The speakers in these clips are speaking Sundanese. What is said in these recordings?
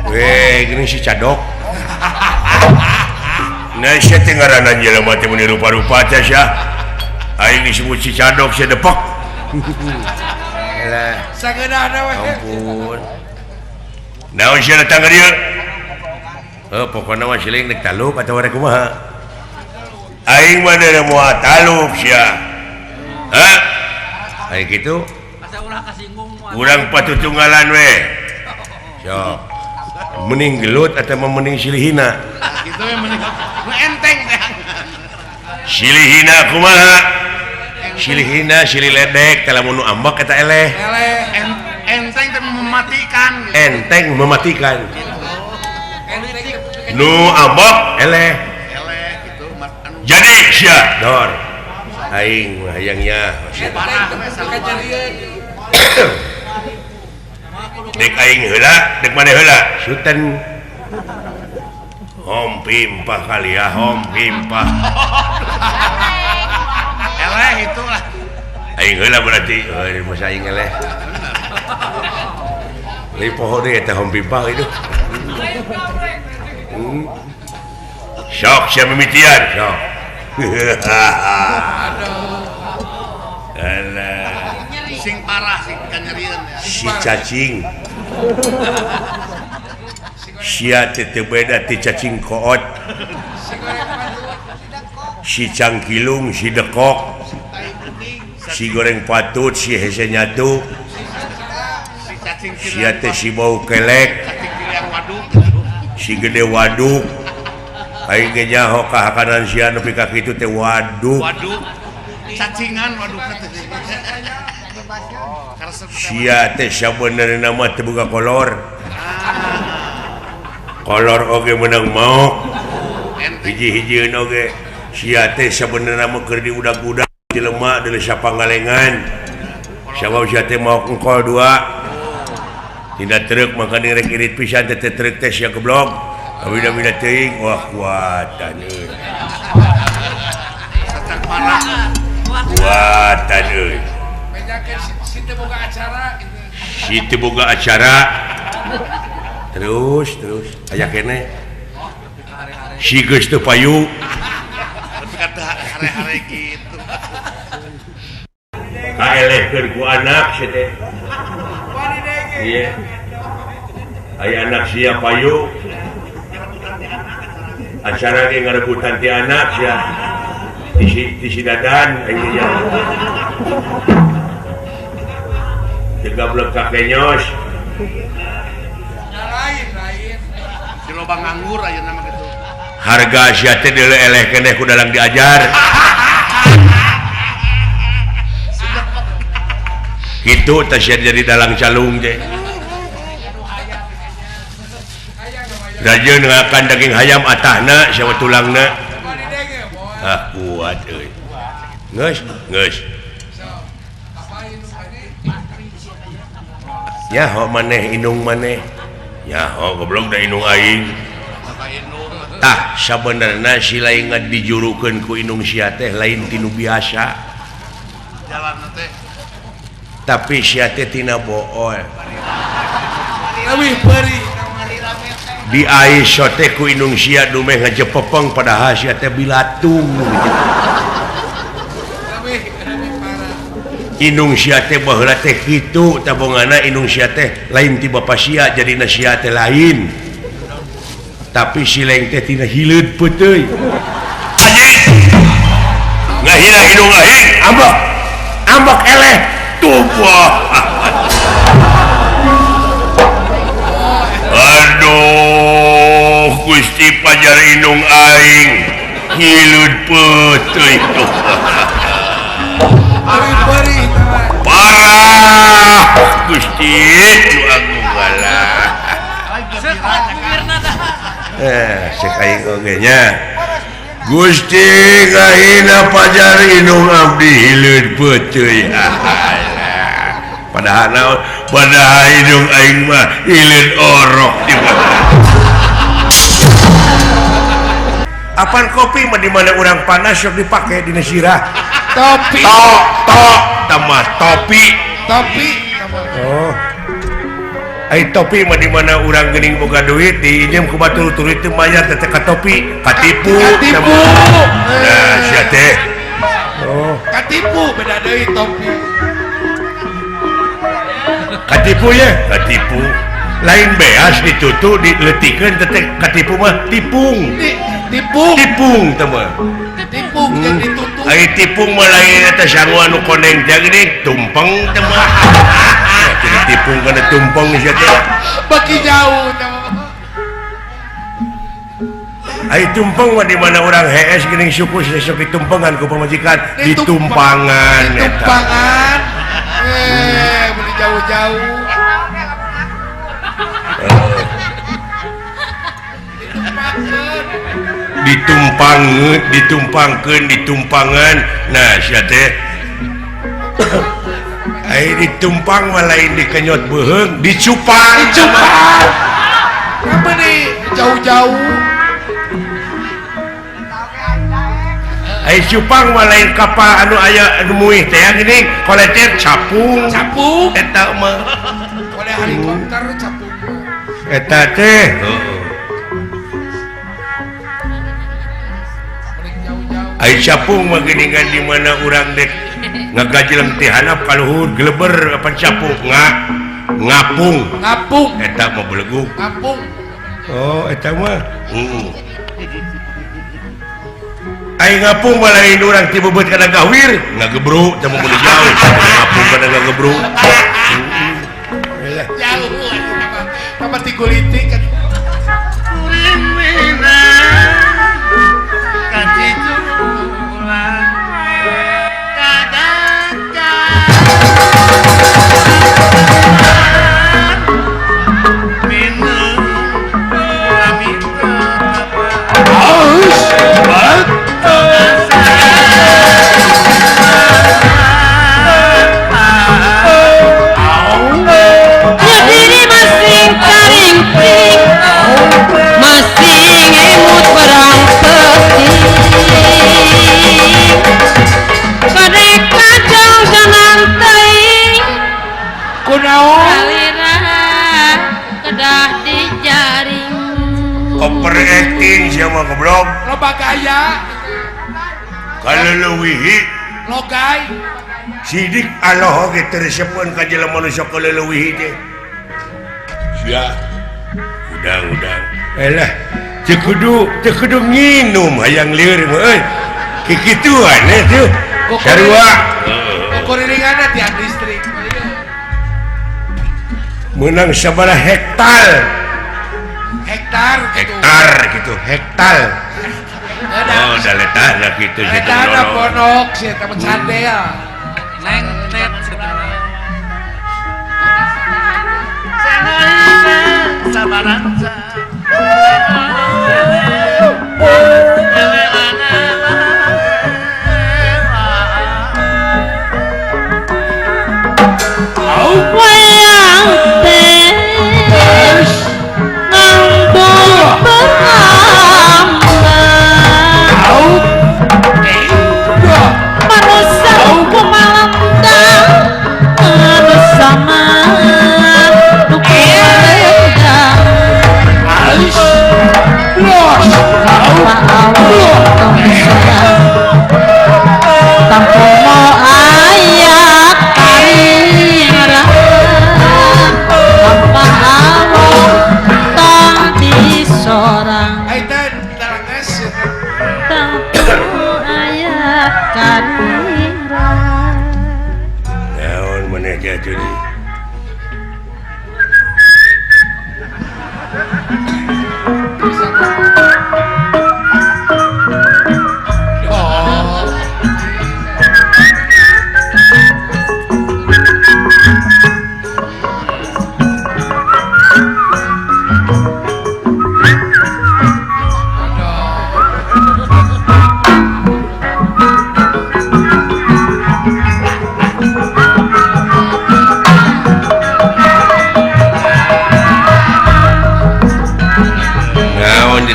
Weh, gini si cadok. Nah, sia teh ngaranna jelema teh meuni rupa-rupa teh sia. Aing disebut si cadok sia depok. Elah, Sageunahna we. Ampun. Naon sia datang ka dieu? Heuh, pokona mah siling rek taluk atawa rek kumaha? Aing mah deui moal taluk sia. Hah? Aing kitu Asa ulah kasinggung moal. Urang patutunggalan we. Sok. Mending gelut atau mending silihina? Gitu we mending nu enteng teh. Silihina kumaha? Silihina silih ledek teh lamun nu ambek eta eleh. Eleh enteng teh mematikan gitu. Enteng mematikan. Enteng Nu ambek eleh. Eleh gitu anu Jadi sia dor. Aing mah hayangnya parah we sarua. Dek aing heula, dek maneh heula. Suten. Hom pimpah kali ya, hom pimpah. Eleh itu lah. Aing heula berarti. Euy, masa aing eleh. Leuwih poho deui eta hom pimpah itu. Sok sia mimitian, sok. Alah, Sing parah sing kanyerieun ya. Si cacing. Sia teh teu beda ti cacing koot. Si cangkilung, si dekok, si goreng patut, si hese nyatu, Si cacing sia teh si bau kelek, cacing pilihan waduk. Si gede waduk. Aing ge nyaho kahakanan sia nepi ka kitu teh waduk. Waduk. Cacingan waduk teh. Karesep Sia teh sabenerna mah teu boga kolor. Kolor oge meunang maok. Enteng. Hiji-hijieun oge. Sia teh sabenerna mah keur diudag-udag jelema deuleu sapangalengan. Sabab sia teh maok engkol dua. Tina truk maka rek irit pisan teh teh truk teh sia goblok. Kabida-bida teuing wah kuatan euy. Satang parah. Kuatan euy. Si teu boga acara gitu. Si teu boga acara. Terus terus aya keneh. Si geus teu payu. Tapi kata hare-hare gitu. Kaelehkeun ku anak sia teh. Iya. Aya anak sia payu. Acara ge ngarebutan ti anak sia. Ti si dadan aing ge. Teu gablek ka kenyos. Lain lain. Di lobang nganggur ayeuna mah kitu. Harga sia teh deuleu eleh keneh ku dalang diajar. Kitu teh sia jadi dalang calung teh. Rajin ngakan daging hayam atahna sia mah tulangna. Ah kuat euy. Geus, geus. Nyaho maneh indung maneh. Nyaho goblok da indung aing. Tah sabenerna si lain dijurukeun ku indung sia teh lain tinu biasa. Jalanna teh. Tapi sia teh tina bool. Leuwih peuri. Di aiso teh ku indung sia dumeh ngajepepeng padahal sia teh bilatung. Indung sia teh baheula teh kitu tabongana indung sia teh lain ti bapa sia jadina sia teh lain. Tapi si leng teh tina hileud peuteuy. Anjing. Ngahina indung aing, ambek. Ambek eleh tubuh. Aduh, Gusti Pajar indung aing hileud peuteuy tuh. Parah Gusti nu agung galah. Cek aing oge nya. Gusti ngahina Pajar indung abdi hileud peuteuy. Padahal naon? Padahal indung aing mah hileud orok di mana. Apaan kopi mah di mana urang panas sok dipake dina sirah. Topi. To, to, tambah topi. Topi. Oh. Ai topi mah di mana urang geuning boga duit diinjem ku batur tuluy teu mayar teh ka topi katipu. Katipu. Nah sia teh. Oh, katipu beda deui topi. Katipu ya, katipu. Lain beas ditutu dileutikeun teh katipu mah tipung. Tipung. Tipung teh mah. Tipung jeung ditutu. Ai tipung mah lain eta sangu anu koneng teh geuning tumpeng teh mah. Jadi tipung kana tumpeng sia teh. Baki jauh teh mah. Ai tumpeng mah di mana urang hees geuning suku sok ditumpengan ku pamajikan ditumpangan eta. Ditumpangan. Beli jauh-jauh. Ditumpangeun, ditumpangkeun, ditumpangan. Nah sia teh. Ai ditumpang mah lain dikenyot beuheung, dicupang. Dicupang. Apa nih jauh-jauh? Ai cupang mah lain kapal anu aya anu muih teh geuning, kolecer capung. Capung. Eta mah. Oleh helikopter capung. Eta teh. Heeh. Ai capung mah geuningan di mana urang dek ngagajeleng teh handap ka luhur geleber apa capung ngapung. Ngapung. Eta mah belegug. Ngapung. Oh, eta mah. Heeh. Ai ngapung mah lain urang ti bebeut kana gawir, ngagebruk teh mah meuli jauh. Ngapung kana ngagebruk. Heeh. Jauh atuh mah. Ti kulitik kan. Overacting siapa goblok? Loba gaya. Kalau leuwihi logai. Sidik Allah oge teu resepeun ka jelema nu sok kaleuwihi teh. Sia. Udang-udang. Elah, teu kudu nginum hayang lieur mah euy. Kikituan tuh. Sarua. Kokoriringanna tiang listrik. Menang sabaraha hektar. Hektar gitu. Hektar gitu, hektar. Oh, da letahna kitu sia teh. Letahna ponok sia teh cadel. Neng net sabaranca. Wayang teh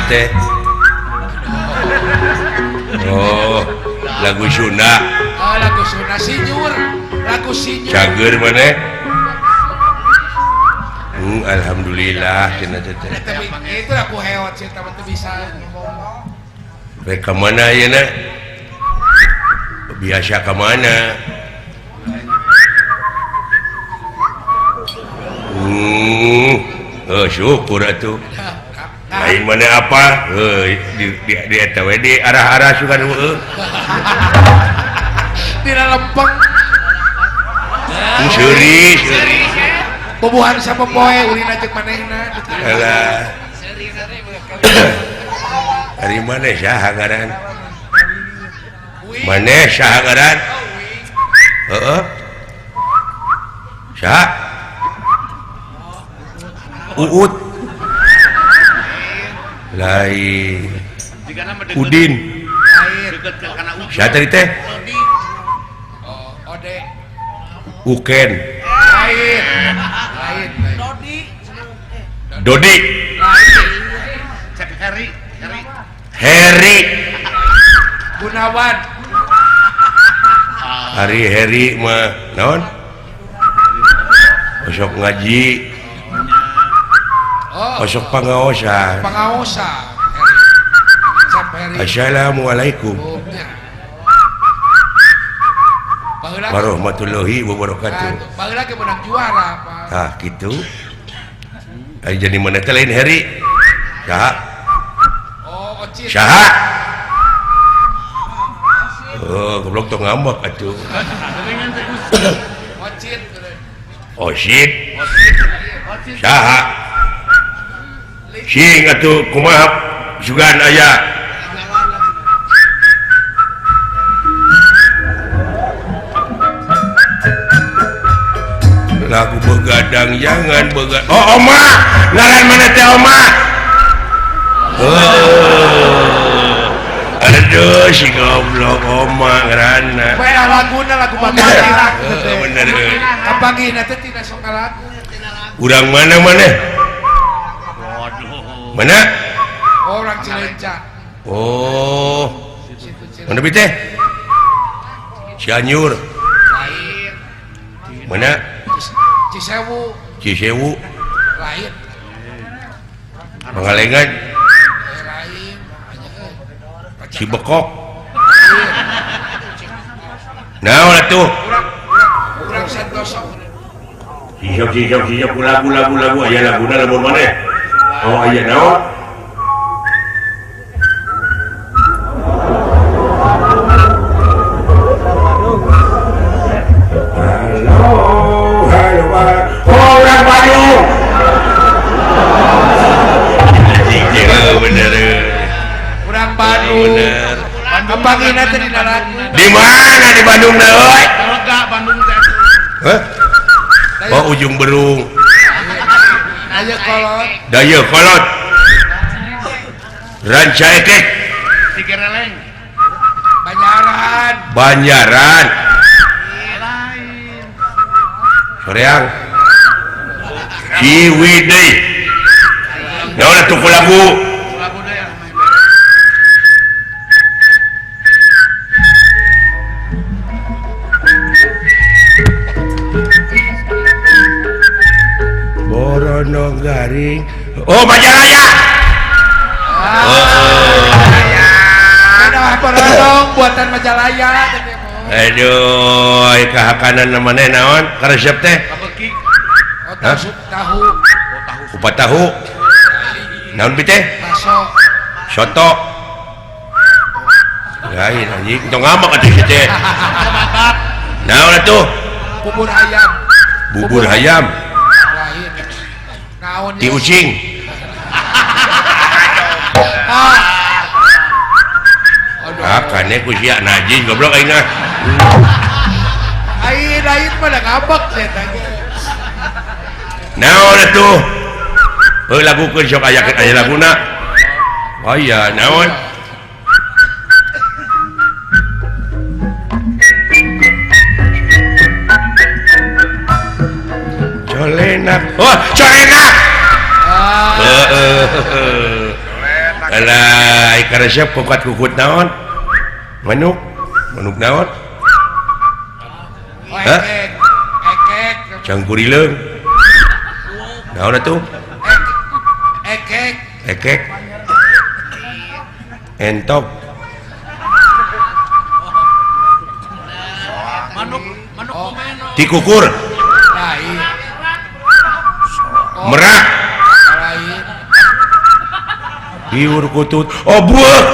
teh. Oh, lagu Sunda. Oh, lagu Sunda sinyur, lagu sinyur. Cager maneh. Alhamdulillah cenah teh. Itu aku heot sih teh bisa ngomong. Rek ka mana ayeuna? Biasa ka mana? Syukur atuh. Lain mana apa? Di eta we di arah-arah sugan heueuh. Dina lempeng. Seuri, seuri. Bubuhan sapopoe ulina jeung manehna. Alah. Ari maneh saha ngaran? Maneh saha ngaran? Heeh. Saha? Uut. Lain. Udin. Saha tadi teh? Ode. Uken. Lain. Lain. Dodi. Dodi. Cek Heri. Heri. Gunawan. Hari Heri mah naon? Osok ngaji. Osok pangaosan. Pangaosan. Assalamualaikum warahmatullahi wabarakatuh. Baheula ge menang juara, Pak. Tah kitu. Ari jadi mana teh lain Heri? Saha? Oh, Ocit. Saha? Oh, goblok tong ngambek atuh. Ocit. Ocit. Saha? Sing atuh kumaha sugan aya. Lagu begadang jangan begadang. Oh, oma, ngaran mana teh oma? Oh. Aduh, si goblok oma ngaranna. Bae laguna lagu bapak. Heeh, bener. Kapangina teh tina sok lagu. Urang mana maneh? Waduh. Mana? Orang Cileunca. Oh. Mana bi teh? Cianjur. Lain. Mana? Cisewu. Cisewu. Lain. Pangalengan. Lain. Cibekok. Naon atuh? Urang Santoso. Siap siap siap lagu lagu lagu aya laguna lamun maneh. Oh aya naon? Di mana di Bandung dah euy? Bandung teh. Hah? Oh ujung Berung. Dayakolot. Dayakolot. Rancaekek. Cigereleng. Banjaran. Banjaran. Lain. Soreang. Ciwidey. Naon atuh ku lagu? Borono garing. Oh Majalaya. Oh. Borono buatan Majalaya. Aduh, kahakanan namanya naon? Karesep teh? Oh, tahu. Tahu. Kupat tahu. Naon bi teh? Bakso. Soto. Lain anjing, tong ngambek atuh si teh. Naon atuh? Bubur ayam. Bubur ayam. Ti ucing. Ah, kane ku sia najis goblok aing mah. Aing lain mah da ngambek sia teh. Naon atuh? Heuh lagukeun sok aya aya laguna. Oh iya, naon? Colenak. Oh, colenak. Heeh. Alah, karesep kukat-kukut naon? Manuk, manuk naon? Hah? Ekek. Cangkurileung. Naon atuh? Ekek. Ekek. Entok. Manuk, manuk komeno. Tikukur. Lain. Merak. Lain. Diur kutut. Oh buek.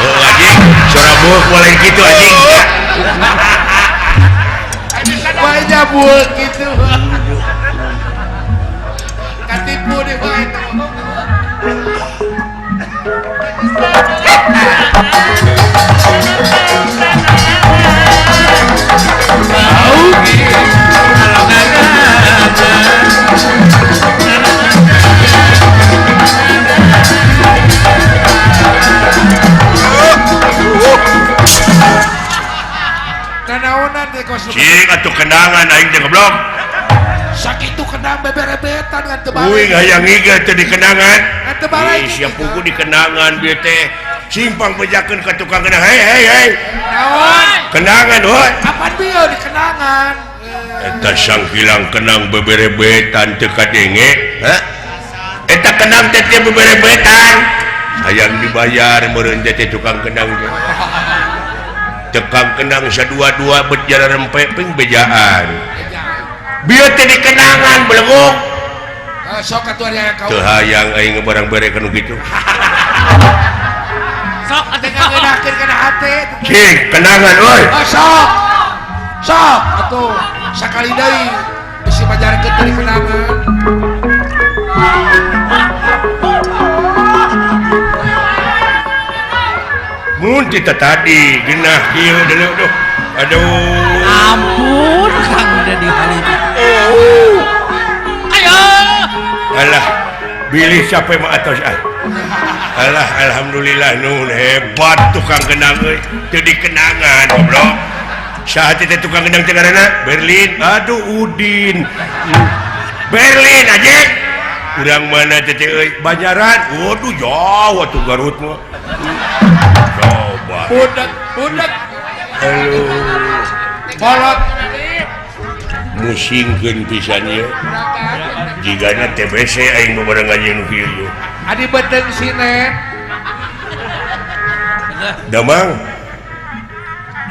Oh anjing, suara buek mulai gitu anjing. Banyak buek gitu. Katipu di bawah itu. Cik atuh kenangan aing teh goblok. Sakitu kenang beberebetan ngan teu balik. Uing hayang ngiga teh di kenangan. Ngan teu balik. Ih, sia pugu di kenangan bieu teh. Simpang bejakeun ka tukang kenang. Hei hei hei. Naon? Kenangan heuh. Kapan bieu di kenangan? Eta sangkilang kenang beberebetan teu kadenge. Hah? Eta kenang teh teu beberebetan. Hayang dibayar meureun teh tukang kenang teh. Tekang kenang sadua-dua bet jara rempe ping bejaan. Bieu teh dikenangan beleguk. Sok atuh ari kau. Teu hayang aing barang bere kanu kitu. Sok atuh ngeunakeun kana hate. Cik, kenangan euy. Oh, sok. Sok atuh sakali deui bisi majarkeun dari kenangan. Mun tita tadi genah kieu deuleu duh. Aduh. Ampun Kang udah di hal itu. Oh. Ayo. Alah, bilih sampai mah atos ah. Alah, alhamdulillah nun hebat tukang kenang euy. Teu dikenangan goblok. Saha teh tukang kenang teh ngaranna? Berlin. Aduh Udin. Berlin anjing. Urang mana teh euy? Banjaran. Waduh jauh atuh Garut mah. Coba. Budak, budak. Halo. Kolot. Musingkeun pisan ieu. Jigana TBC aing babareng anjeun nu kieu ieu. Adi beuteung sinen. Damang.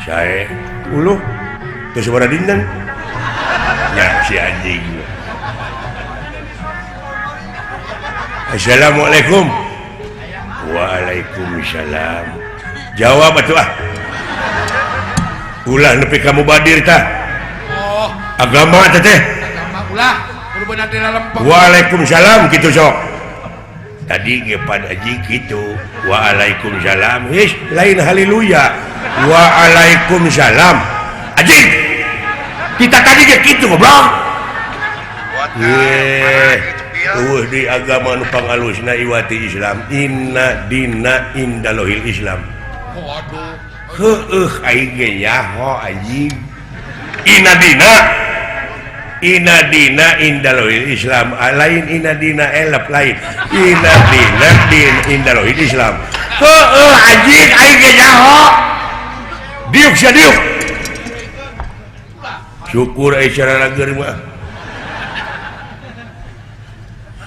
Sae uluh teu sabaraha dinten. Nya si anjing. Assalamualaikum. Waalaikumsalam. Jawab atuh ah. Ulah nepi ka mubadir tah. Oh. Agama teh teh. Agama ulah kudu beunang di lalempeng. Waalaikumsalam kitu sok. Tadi ge pan haji kitu. Waalaikumsalam. His lain haleluya. Waalaikumsalam. Anjing. Kita tadi ge kitu goblok. Ye. Eueuh di agama nu pangalusna iwati Islam. Inna dina indalohil Islam. Waduh. Heueuh aing ge nyaho anjing. Inna dina Inna dina indalohil Islam. Lain inna dina elep lain. Inna dina din indalohil Islam. Heueuh anjing aing ge nyaho. Diuk sia diuk. Syukur euy cara lager mah.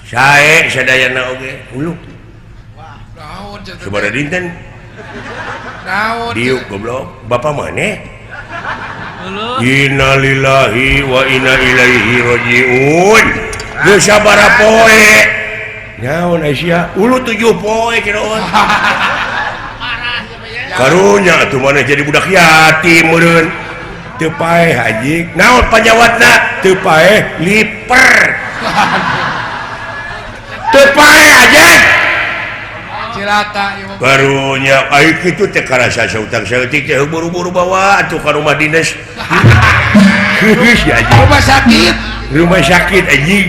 Sae sadayana oge uluh. Naon cenah? Sabaraha dinten? Naon? Diuk goblok. Bapak maneh? Uluh. Innalillahi wa inna ilaihi rajiun. Geus sabaraha poe? Naon Aisyah? Ulu 7 poe kiraon. Karunya atuh maneh jadi budak yatim meureun. Teu paeh anjing. Naon panyawatna? Teu paeh liper. Teu paeh anjing. Cilaka ieu mah. Karunya ai kitu teh karasa sautang saeutik teh buru-buru bawa atuh ka rumah dinas. Geus ya anjing. Rumah sakit. Rumah sakit anjing.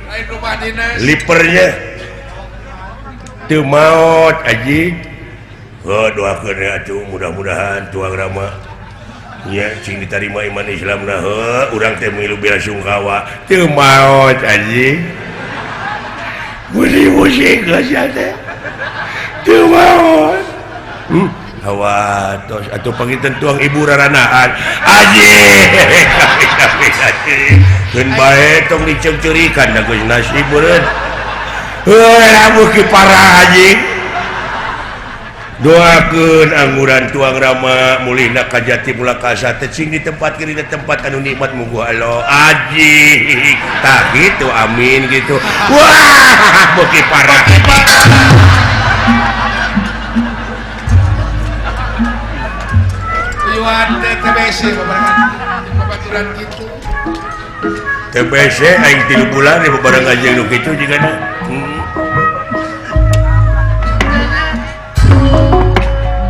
Lain rumah dinas. Lipernya teu maot anjing. Heuh doakeun we atuh mudah-mudahan tuang rama nya cing ditarima iman Islamna heuh urang teh milu bela sungkawa teu maot anjing. Musing-musing geus teh. Teu maot. Hawa tos atuh panginten tuang ibu raranaan aji keun bae tong diceungceurikan da geus nasib beureun heuh rambut ki parah anjing doakeun angguran tuang rama mulihna ka jati mulakasa teh sing ditempatkeun dina tempat anu nikmat mugu Allah aji tah kitu amin gitu wah beuki parah. Uyuan teh TBC babarengan babaturan kitu. TBC aing 3 bulan babarengan jeung nu kitu jigana.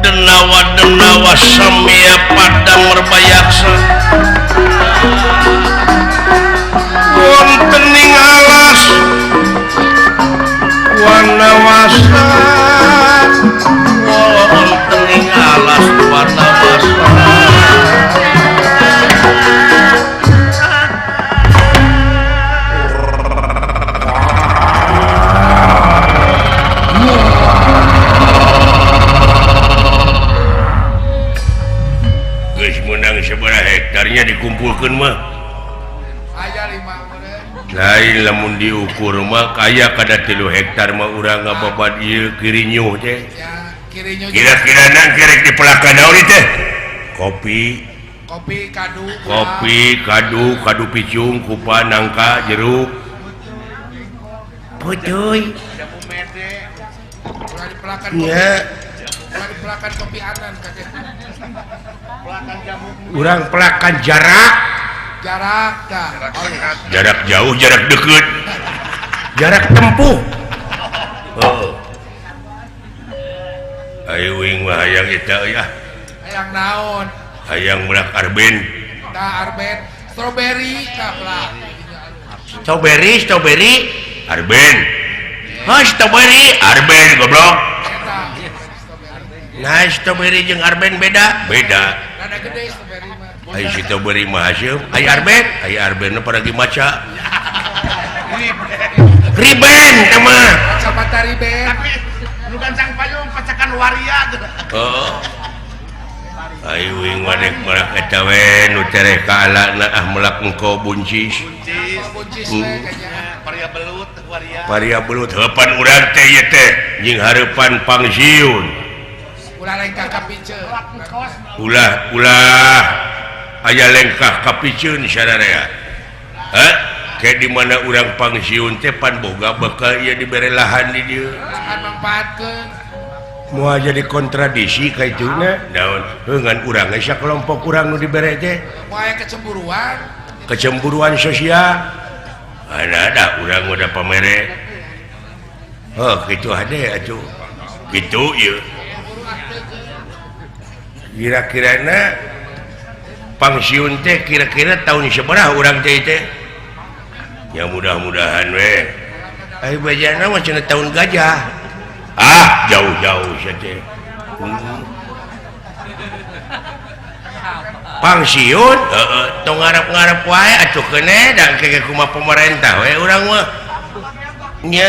Denawa denawa samia padang merbayaksa wonten ing alas wanawasa wonten ing alas wanawasa hektarnya dikumpulkan mah lain lamun diukur mah kaya kada 3 hektar mah urang ngababad ieu kirinyuh teh kira-kira nang kerek dipelakan naon teh kopi kopi kadu kopi kadu kadu picung kupa nangka jeruk pucuy nya pelakan kopi anan kakek. Urang pelakan jarak jarak dah. Jarak jauh, jarak deket, jarak tempuh. Oh. Ayo wing mah hayang eta euy ah. Hayang naon? Hayang melak arben. Tah arben, strawberry tah pelak. Strawberry, strawberry, arben. Hah, strawberry, arben goblok. Nah, strawberry jeung arben beda? Beda. Rada gede strawberry mah. Ai strawberry mah haseum, ai arben, ai arben mah paragi maca. Riben teh mah. Kacamata riben. Tapi nu gancang payung pacakan waria. Heeh. Ai wing mah dek melak eta we nu tereh ka alana ah melak engko buncis. Buncis we kayaknya. Paria belut waria. Paria belut heupan urang teh ieu teh jeung hareupan pangsiun. Ulah lengkah kapiceun. Ulah ulah aya lengkah kapiceun sararea. Heh, kayak di mana urang pangsiun teh pan boga bakal ieu dibere lahan di dieu. Lahan mangpaatkeun. Moal jadi kontradisi ka ituna. Naon? Heuh ngan urang ge sakelompok urang nu dibere teh. Moal aya kecemburuan. Kecemburuan sosial. Ada ada urang udah pamere. Heuh kitu hade atuh. Kitu ieu. Kira-kirana pangsiun teh kira-kira tahun sabaraha urang teh teh ya mudah-mudahan we ai bajana mah cenah tahun gajah ah jauh-jauh sia teh pangsiun heeh tong ngarep-ngarep wae atuh keuneh da engke kumaha pemerintah we urang mah nya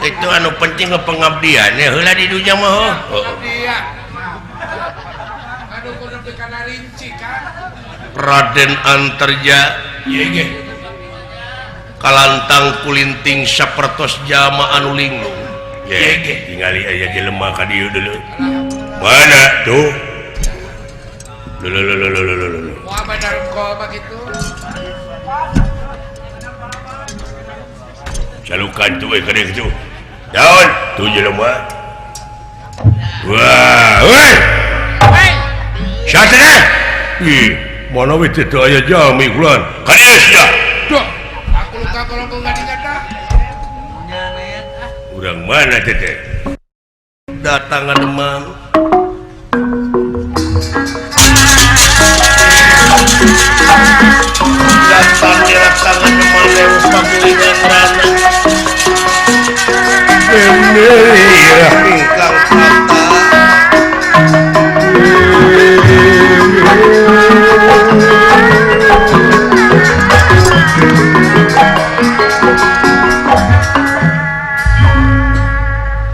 itu anu penting pengabdian ya heula di dunya mah heuh. Raden Antarja kalantang kulinting sapertos jama anu linglung ye tingali aya jelema ka dieu deuleu mana tuh leuh leuh leuh leuh leuh moal badar kol mah kitu calukan tuh we ka dieu kitu daun tuh jelema wah euy Satria, ih, mana we teh aya jami kulan. Ka dieu sia. Duh, aku luka kalau enggak dinyata. Urang mana teh teh? Datang Demang. Datang datangan Demang lewat pagulingan rana. Bener ingkang tata.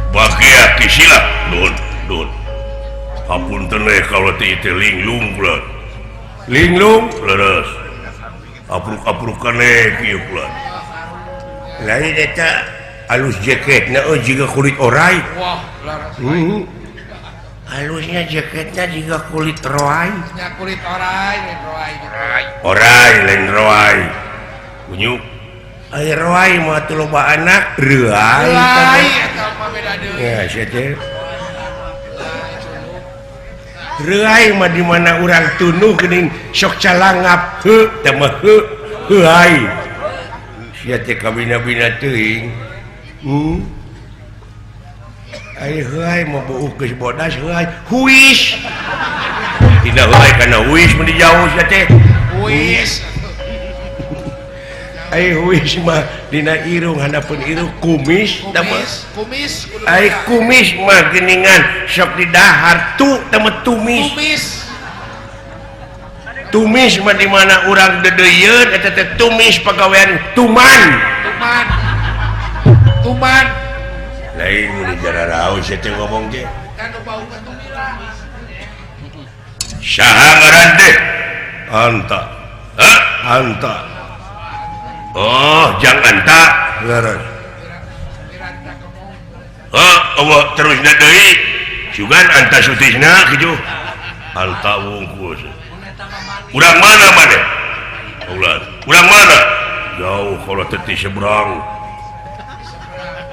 Bagia kisila nun nun kaula teh teh linglung kula. Linglung leres. Apruk-aprukan kieu kula. Lain eta alus jaketna euy jiga kulit orai. Wah, leres. Halusnya jaketnya juga kulit roai. Nya kulit orai lain roai. Orai lain roai. Kunyuk. Ai roai mah teu loba anak reuai. Reuai eta mah beda deui. Ya sia teh. Reuai mah di mana urang tunuh geuning sok calangap heuh teh mah heuh heuai. Sia teh kabina-bina teuing. Ai heuai mah beuh geus bodas heuai huis. Tidak heuai kana huis mun dijauh sia teh. Huis. Ai huis mah dina irung handapeun irung kumis tah mah. Kumis. Ai kumis mah geuningan sok didahar tu tah mah tumis. Kumis. Tumis mah di mana urang dedeuyeun eta teh tumis pagawean tuman. Tuman. Tuman. Lain mun jararaos teh ngomong teh. Kan bau tumilah. Saha ngaran teh? Anta. Hah? Anta. Oh, jang anta. Leres. Oh, eueuh terusna deui. Sugan anta sutisna kitu. Anta wungkul. Urang mana maneh? Ulah. Urang mana? Jauh kalau teh ti seberang.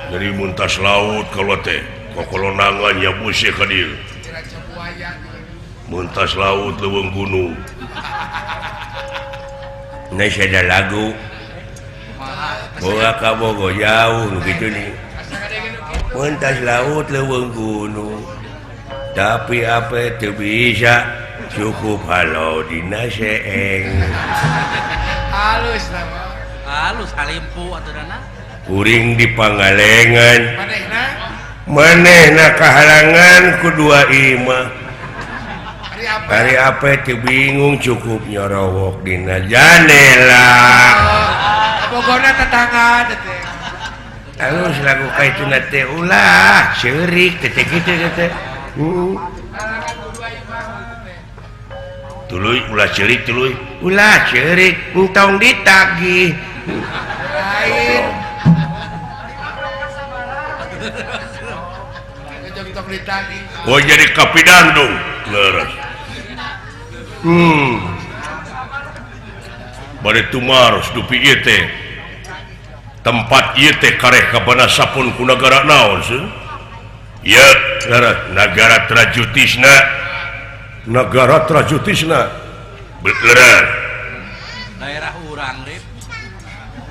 Dari muntas laut kalau teh kokolonangan ya busih ka dieu. Muntas laut leuweung gunung. Nah ada lagu Boga ka Bogo jauh nu kitu nih. Muntas laut leuweung gunung. Tapi apa teu bisa cukup halo dina seeng. Halus nama. Halus halimpu aturanna. Kuring di Pangalengan manehna kahalangan ku dua imah. Ari apa teu bingung cukup nyorowok dina janela. Bogorna tetangga teh. Alus lagu ka itu na teh ulah seurik teh kitu teh. Tuluy ulah ceurik tuluy. Ulah ceurik entong ditagih. Lain. Oh jadi kapidandung leres. Bade tumaros dupi ieu teh. Tempat ieu teh kareh kabana sapun ku nagara naon seuh? Ieu leres nagara Trajutisna. Nagara Trajutisna. Leres. Daerah urang rip.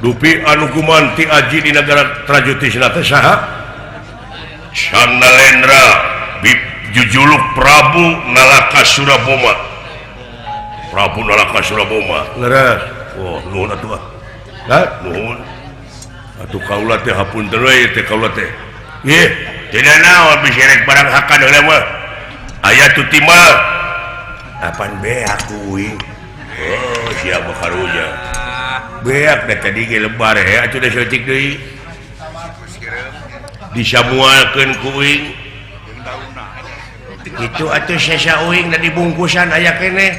Dupi anu gumanti aji di nagara Trajutisna teh saha? Sanalendra jujuluk Prabu Nalaka Suraboma. Prabu Nalaka Suraboma. Leres. Oh, nuhun atuh. Hah? Nuhun. Atuh kaula teh hapunten we teh kaula teh. Ih, tidak naon bisi rek barang hakan heula mah. Aya tu timal. Apan beak kuing. Oh, sia mah karunya. Beak da tadi ge lebar he atuh da saeutik deui. Disamualkeun ku uing. Kitu atuh sesa uing da dibungkusan aya keneh.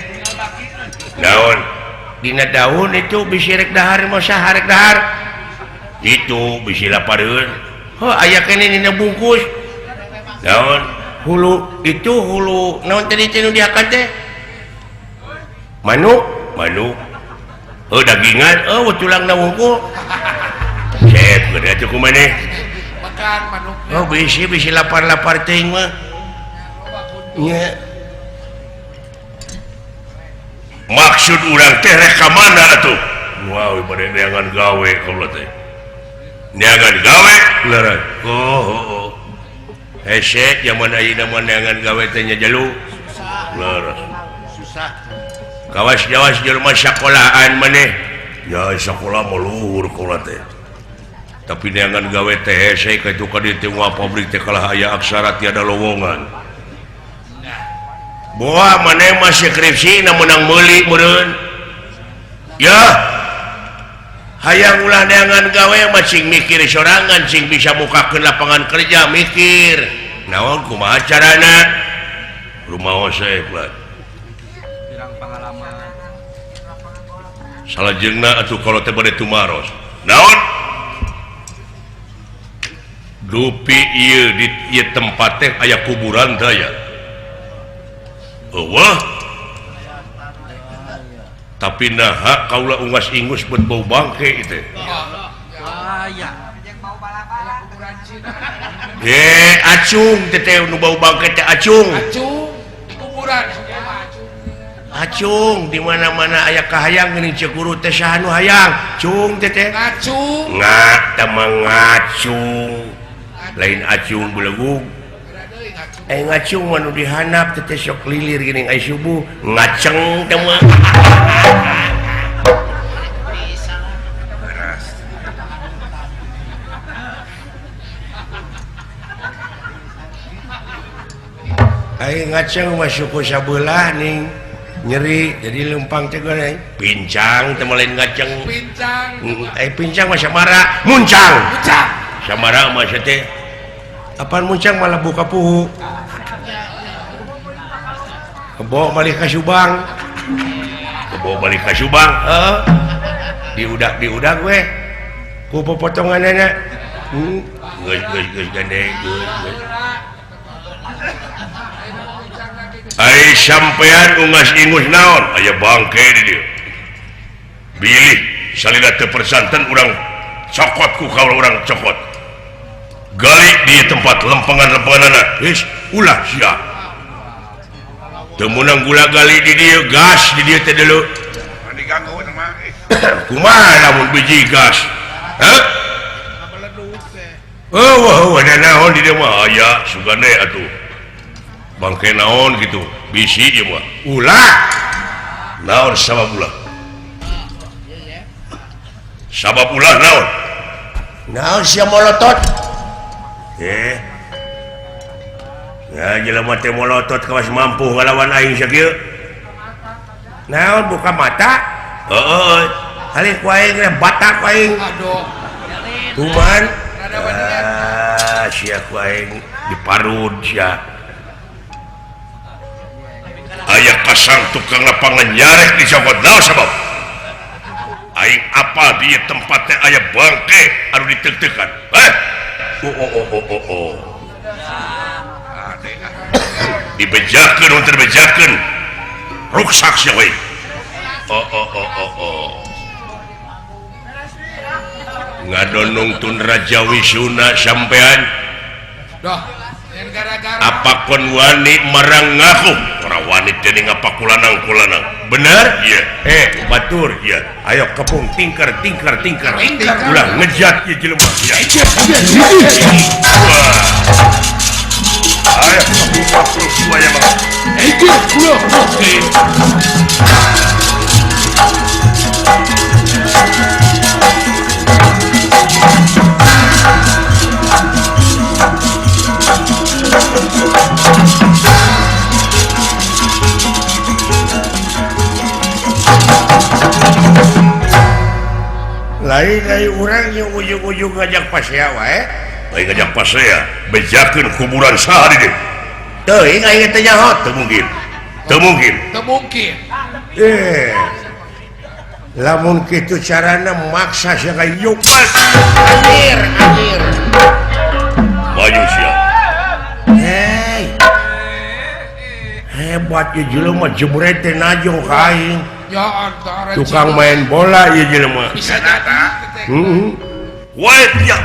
Daun dina daun itu bisi rek dahar mah saha rek dahar. Itu bisi lapareun. Heuh aya keneh dina bungkus. Daun hulu itu hulu naon tadi teh nu diakan teh? Manuk, manuk. Heuh dagingan, eueuh tulangna wungkul. Cep gede atuh ku maneh. Oh bisi bisi lapar-lapar teuing mah. Nya. Maksud urang teh rek ka mana atuh? Wow, bade neangan gawe kaula teh. Neangan gawe? Leres. Oh, oh. Hese jaman ayeuna mah neangan gawe teh nya jalu. Leres. Susah. Kawas-jawas jelema sakolaan maneh. Ya sakola mah luhur kaula teh. Tapi neangan gawe teh hese ka itu ka dieu teh pabrik teh kalah aya aksara tiada lowongan. Boa maneh mah skripsi na meunang meuli meureun. Ya. Hayang ulah neangan gawe mah cing mikir sorangan cing bisa mukakeun lapangan kerja mikir. Naon kumaha carana? Rumaos hebat. Pirang pangalaman. Salajengna atuh kalau teh bade tumaros. Naon? Dupi ieu di ieu tempat teh aya kuburan teh aya. Eueuh. Tapi naha kaula ungas ingus buat bau bangke itu. Aya. Acung teh nu bau bangke teh acung. Acung kuburan. Acung di mana-mana aya kahayang geuning ceuk guru teh saha nu hayang. Cung teh teh. Ngacung. Nga teh mah ngacung. Lain acung belegug. Ngacung mah nu dihandap teh teh sok lilir geuning ai subuh. Ngaceng teh mah. Aing ngaceng mah suku sabelah ning nyeri jadi lempang teh goreng pincang teh lain ngaceng pincang pincang mah samara muncang muncang samara mah teh apaan muncang malah buka puhu kebo balik ka Subang kebo balik ka Subang heeh diudak-diudak we ku popotonganana geus geus geus gandeng geus ai sampean ungas ingus naon aya bangke di dieu bilih salila teu persanten urang cokot ku kaula urang cokot gali di tempat lempengan-lempenganana geus ulah sia teu meunang gula gali di dieu gas di dieu teh deuleu diganggu mah kumaha lamun biji gas heuh eueuh da naon di dieu mah aya sugane atuh bangke naon gitu bisi ieu mah ulah naon sabab ulah sabab ulah naon naon sia molotot ya jelema teh molotot kawas mampu ngalawan aing sakieu naon buka mata heeh halih ku aing teh batak ku aing aduh kuman sia ku aing diparud sia aya pasang tukang lapangan nyarek di cokot naon sabab aing apa di tempatnya aya bangke anu diteuk-teukan oh oh oh oh oh dibejakeun mun teu dibejakeun ruksak sia we oh oh oh oh oh ngadonong tun Raja Wisuna sampean dah gara-gara apa kon wani marang ngaku ora wani dening apa kulanang-kulanang bener iya batur iya ayo kepung tingker tingker tingker ulah ngejat ieu jelema ya ayo kepung semuanya bang lain dari orang yang ujung-ujung ngajak pasea wae lain ngajak pasea bejakeun kuburan saha di dieu teuing aing teh nyaho teu mungkin teu mungkin teu mungkin lamun kitu carana maksa sia ka yupas anjir anjir maju sia hei hebat ieu jelema jebret teh najong ka aing. Ya antara tukang main bola ieu jelema bisa jadi heeh wae ya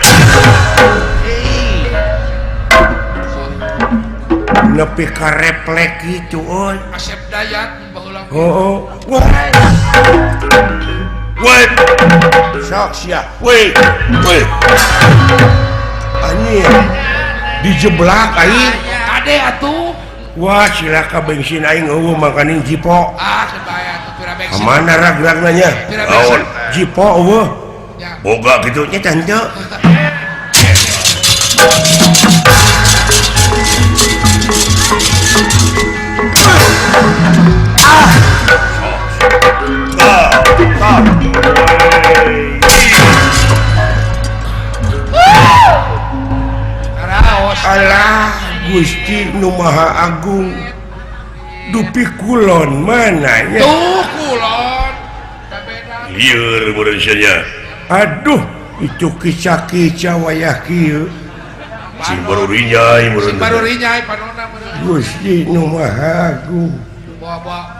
nepi ka reflek kitu euy Asep Dayat baheula heuh wae sok sia we we anjir dijeblak aing kade atuh wah cilaka bensin aing eueuh makaning jipo ah sebaya atuh pira bensin mana rag-ragna nya naon jipo eueuh boga kitu nya teh henteu Alah Gusti Nu Maha Agung Dupi kulon mana nya? Tuh kulon. Lieur meureun. Aduh, itu kica-kica wayah kieu. Sing baru rinyai meureun. Sing baru rinyai panona meureun. Gusti nu Maha Agung. Buah-buah.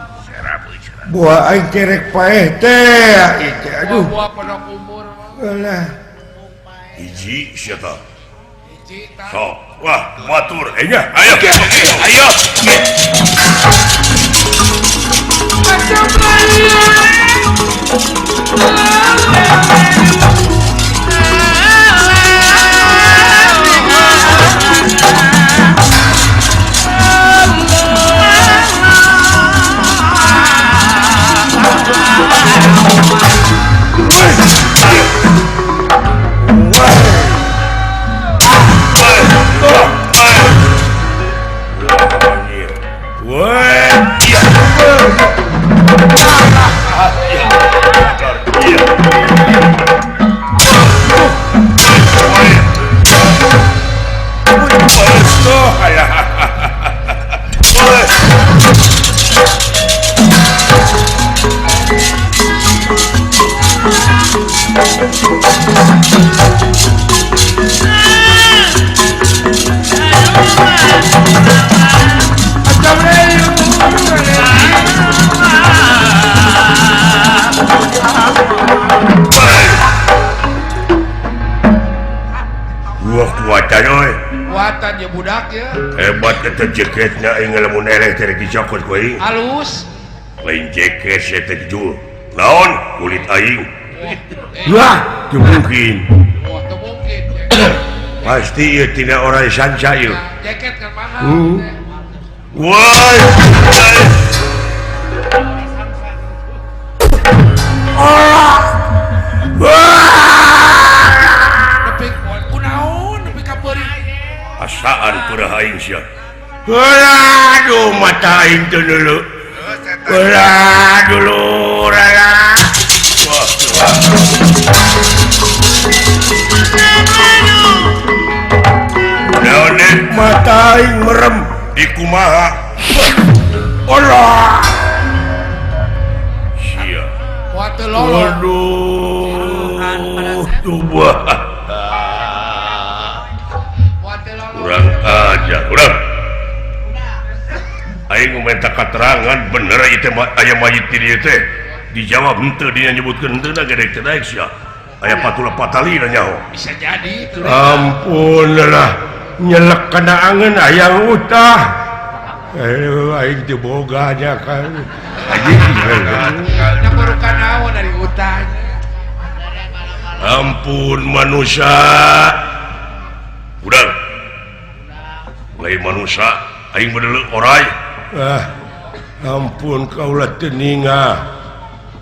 Buah aing kerek paeh teh ieu aduh. Buah pondok umur. Alah. Hiji sia tah. Hiji tah. Sok, wah, batur nya. Ayo. Ayo. Kuatan ya budak ya. Hebat eta jaketna aing lamun eleh teh dicokot ku aing. Halus. Lain jaket sia teh jul. Naon kulit aing. Wah, teu mungkin. Wah, teu mungkin. Pasti ieu tina orang sanca ieu. Jaket kan mahal. Wah. Asaan purah aing sia. Aduh mata aing teu dulu. Ulah dulu rara. Wah. Naon mata aing merem di kumaha. Allah. Sia. Waduh. Tubuh. Kurang aja, kurang. Aing minta keterangan bener ieu teh aya mayit di dieu teh. Dijawab henteu dia nyebutkeun henteu da gede teh daek sia. Aya patula patalina nyaho. Bisa jadi itu. Ampun lah, nyelek kana angeun hayang utah. Aduh aing teu boga nya kan. Anjing. Nya baru kanaon dari utahnya. Ampun manusia. Udah. Lain manusia aing bedeleu orai. Ah, ampun kaula teu ninga.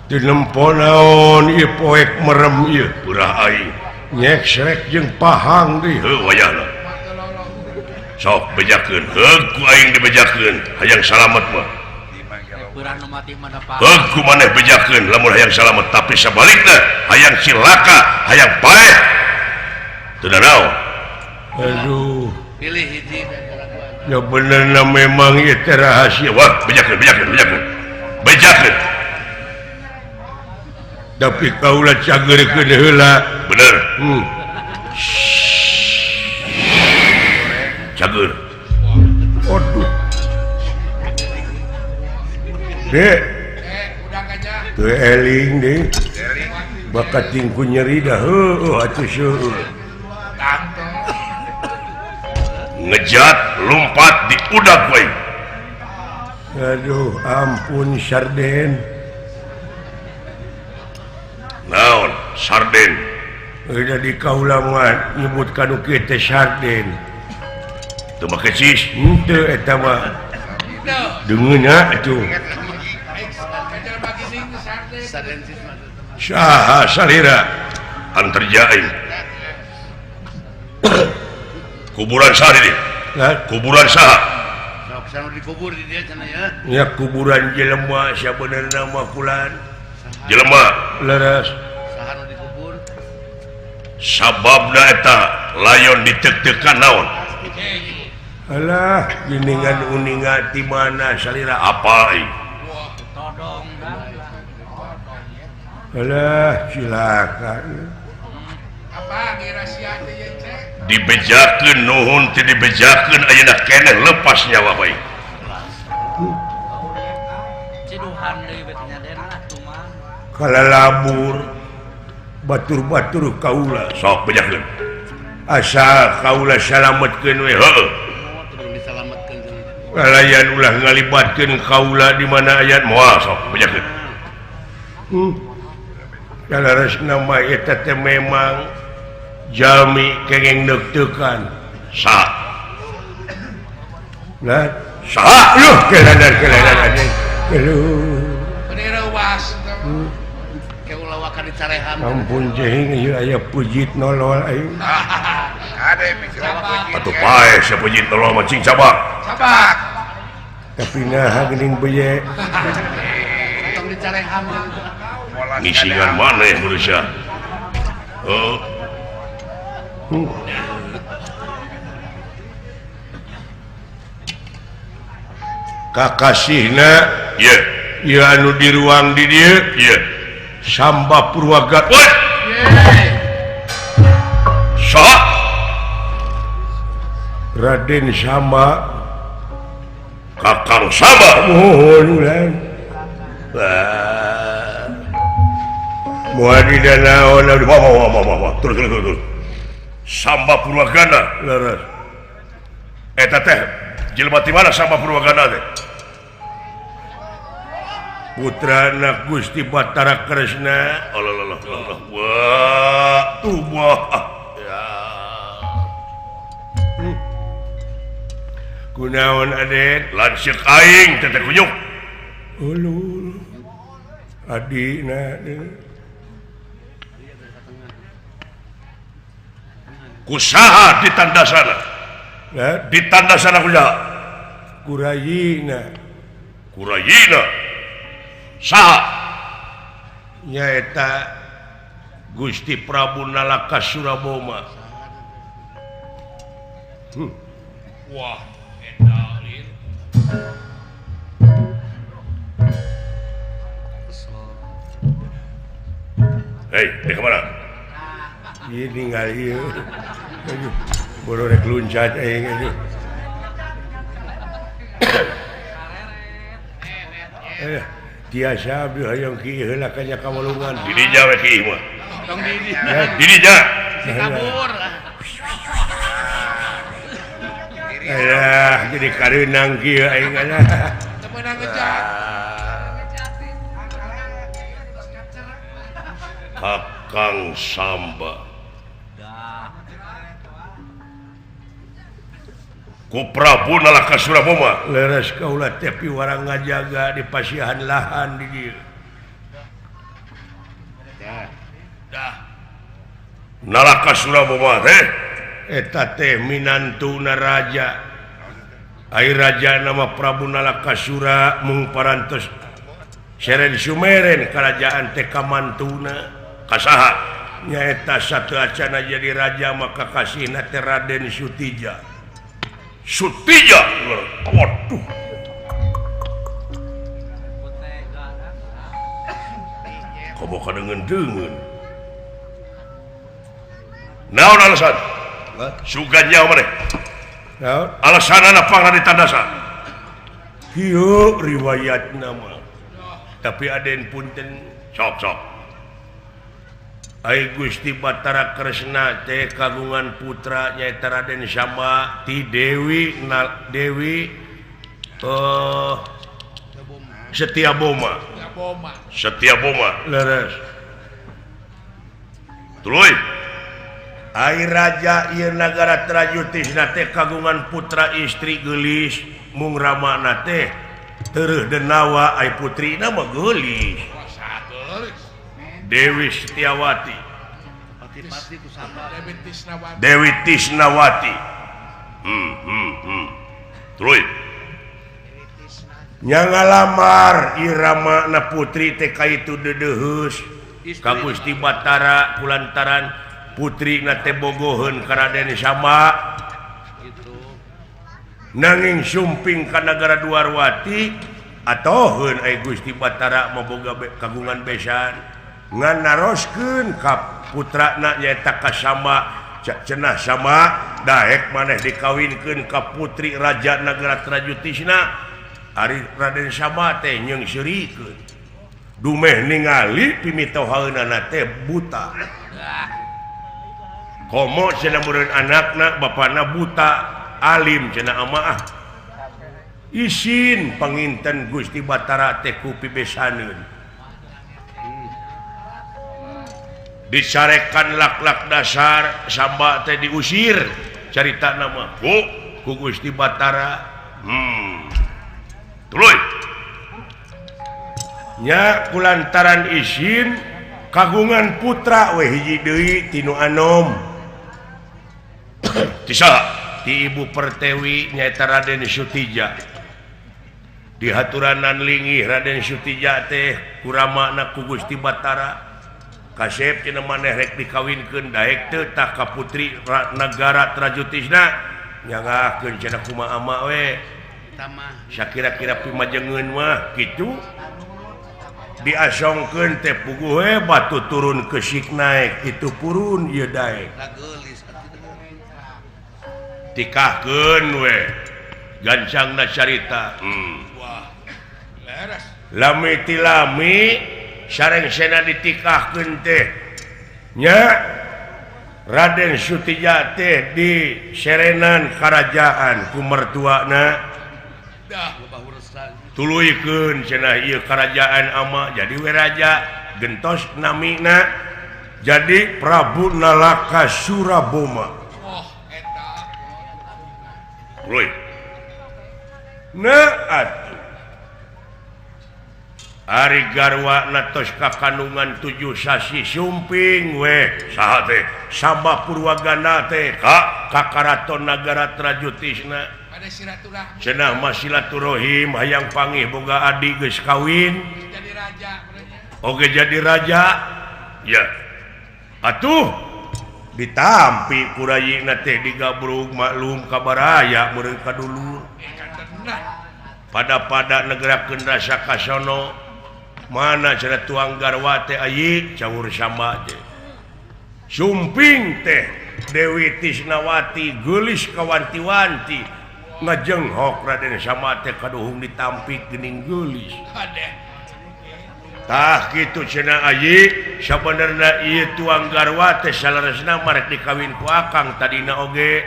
Teu nempo naon ieu poek merem ieu purah aing. Nyeksrek jeung pahang deui heuh wayahna. Sok bejakeun, heug ku aing dibejakeun hayang salamet mah. Heug ku maneh bejakeun lamun hayang salamet tapi sabalikna hayang cilaka, hayang paeh. Teu nanaon. Aduh. Pilih hiji. Ya benerna memang itu rahasia. Wah, bejakeun, bejakeun, bejakeun. Bejakeun. Tapi kaula cageurkeun heula. Bener. Cager. Aduh. Dek. Teu eling deui. Bakat tingku nyeri dah heueuh atuh seueur. Ngejat lompat di udak we. Aduh, ampun sarden. Naon sarden? Udah di kaula mah nyebut kanu kieu teh sarden. Teu make cis, henteu eta mah. Dengeuna atuh. Saha salira anterja aing. Kuburan saha di dieu? Kuburan saha? Sok dikubur di dieu cenah ya. Nya kuburan jelema sabenerna mah kulan. Jelema leres. Saha nu dikubur? Sababna eta layon ditek-tekan naon? Alah geningan uninga ti mana salira apa aing? Alah cilaka. Apa rahasia teh ye cek? Dibejakeun nuhun teu dibejakeun ayeuna keneh lepas nyawa bae. Ciduhan deui beh nyaden lah kumaha. Kalalabur batur-batur kaula sok bejakeun. Asal kaula salametkeun we heueuh. Kalayan ulah ngalibatkeun kaula di mana ayat moal sok bejakeun. Kalaresna mah eta teh memang jalmi kengeng neuk-teukan. Saha? Lah, saha? Luh, keladar-keladar anjing. Aduh. Bener reuwas. Ke ulah wakan dicarehan. Ampun jehing ieu aya pujit nolol aing. Kade mikir pujit. Atuh pae sia pujit nolol mah cing cabak. Cabak. Tapi naha geuning beye. Tong dicarehan. Ngisingan maneh manusia. Heuh. Kakasihna ye ieu anu di ruang di dieu ye Samba Purwagat. Woi. Saha? Raden Samba. Kakang Samba. Mohon ulang. Moal di danaon wah terus terus terus. Samba Purwagana leres. Eta teh jelema ti mana Samba Purwagana teh? Putrana Gusti Batara Kresna. Allah Allah Allah. Wah, tuh wah. Ya. Kunaon Aden? Lanceuk aing teh teh kunyuk. Ulul. Adina kusaha ditandasana? Ditandasana kusaha? Kurayina. Kurayina. Saha? Nyaeta Gusti Prabu Nalaka Suraboma. Wah, eta lin. Hei, di kemana? Ieu ningali ieu. Aduh, boro rek luncat aing aduh. Tiasa abdi hayang ki heula ka nya kawalungan. Di dinya we ki mah. Tong di dinya. Di dinya. Si kabur. Alah, jadi kareunang kieu aing alah. Teu meunang ngejat. Kakang Samba. Ku Prabu Nalaka Suraboma. Leres kaula teh piwarang ngajaga di pasihan lahan di dieu. Dah. Nalaka Suraboma teh eta teh minantuna raja. Ai raja nama Prabu Nalaka Sura mung parantos seren sumeren kerajaan teh kamantuna. Kasaha? Nyaeta satu acana jadi raja maka kasihna teh Raden Sutija. Sutija. Waduh. Komo kadengeun-deungeun. Naon alasan? Sugan nyaho maneh. Naon? Alasanana pangna ditandasan. Kieu riwayatna mah. Tapi aden punten sok-sok. Ai Gusti Batara Kresna teh kagungan putra nyaeta Raden Samba ti Dewi Dewi Setiaboma. Setiaboma leres. Tuluy. Ai raja ieu nagara Trayutisna teh kagungan putra istri geulis mung ramana teh tereuh denawa ai putrina mah geulis. Dewi Setiawati. Dewi Tisnawati. Tuluy. Nya ngalamar Irama na putri teh ka itu deudeuheus ka Gusti Batara kulantaran putri na teh bogoheun ka Raden Samba. Nanging sumping ka nagara Dwarwati atoheun ai Gusti Batara maboga kagungan besan ngan naroskeun ka putrana nyaeta ka Samba cenah sama daek maneh dikawinkeun ka putri raja nagara Trajutisna. Ari Raden Samba teh nyeungseurikeun dumeh ningali pimitohaeunana teh buta. Komo cenah meureun anakna bapana buta alim cenah ama ah. Isin panginten Gusti Batara teh ku pibesaneun. Dicarekan lak-lak dasar Samba teh diusir carita nama ku Gusti Batara. Tuluy nya kulantaran isin kagungan putra we hiji deui tinu anom ti saha ti Ibu Pertewi nyaeta Raden Sutija. Dihaturanan lingih Raden Sutija teh kuramana ku Gusti Batara. Kasep cenah maneh rek dikawinkeun daek teu tah ka putri nagara Trajutisna nyanggakeun cenah kumaha ama we. Sakira-kira pimajengeun mah kitu diasongkeun teh puguh we batu turun kesik naek kitu purun ieu daek. Tikahkeun we gancangna carita. Wah, leres. Lami tilami sareng sena ditikahkeun teh nya Raden Sutija teh di serenan karajaan ku mertuana. Tuluykeun cenah ieu karajaan ama jadi we raja gentos namina jadi Prabu Nalaka Suraboma. Oh eta tuluy. Nah atuh ari garwa natos kakandungan 7 sasi sumping we saha teh Samba Purwagana teh ka karaton nagara Trajutisna. Cenah mah silaturahim hayang pangih boga adi geus kawin jadi raja. Oge jadi raja ya atuh ditampi ku rayina teh digabrug maklum kabaraya meureun ka dulur. Pada-pada negerakeun rasa kasono mana cenah tuang garwa teh ayi caur Samba teh sumping teh Dewi Tisnawati geulis kawanti-wanti ngajenghok Raden Samba teh kaduhung ditampik geuning geulis. Tah kitu cenah ayi sabenerna ieu tuang garwa teh saleresna mah rek dikawin ku akang tadina oge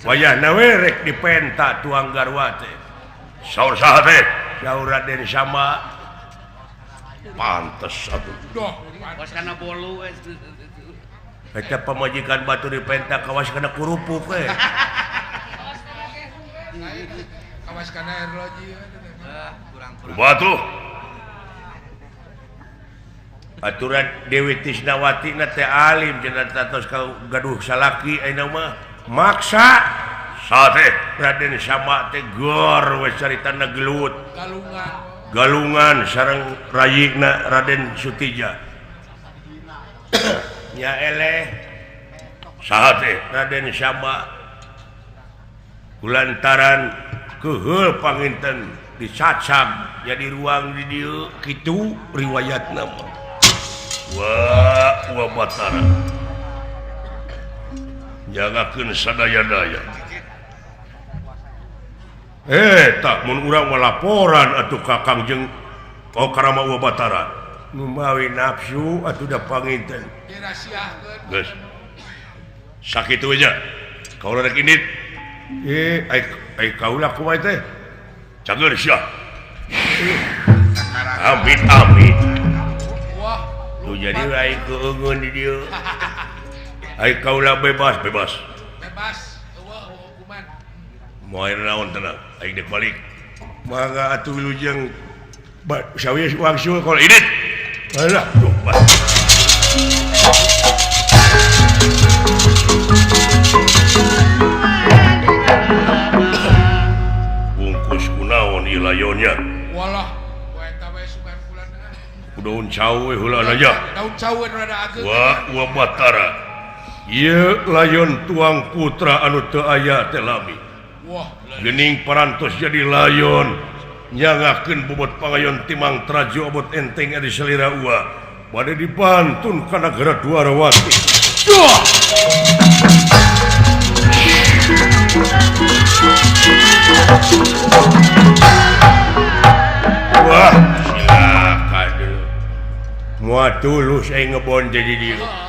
wayahna we rek dipenta tuang garwa teh. Saur saha teh? Saur Raden Samba. Pantes atuh. Kawas kana bolu we. Eta pamajikan batur dipenta kawas kana kurupuk we. Kawas kana erloji. Batu. Aturan Dewi Tisnawati na teh alim cenah tos gaduh salaki ayeuna mah maksa saha teh Raden Samba teh gor we caritana gelut. Galungan. Galungan sareng rayina Raden Sutija. Nya eleh saha teh Raden Samba kulantaran keuheul panginten dicacag jadi ruang di dieu kitu riwayatna mah. Wah, Wa Batara jagakeun sadaya-daya. Tak mun urang mah laporan atuh ka Kang jeung oh karama Wa Batara. Numawi nafsu atuh da panginten. Dirahasiakeun. Geus. Sakitu we nya. Kaula rek indit. Ai kaula kumaha teh? Cager sia. Amit amit. Wah, tuh jadi aing keungeun di dieu. Ai kaula bebas, bebas. Bebas, eueuh hukuman. Moal naon tenang, aing dek balik. Mangga atuh wilujeng sawieu wangsul kalau indit. Alah, duh, bas. Bungkus kunaon ieu layonnya? Walah, eta we sugan bulan. Daun cau we heula aja. Daun cau we rada ageung. Wah, wa Batara. Ieu layon tuang putra anu teu aya teh lami. Wah, Gening parantos jadi layon nyangakeun bobot pangayon timang traju obot enteng ari salira ua bade dipantun ka nagara Dwarawati. Duh. Wah, silakan dulu. Moal tulus aing ngebon jadi dieu.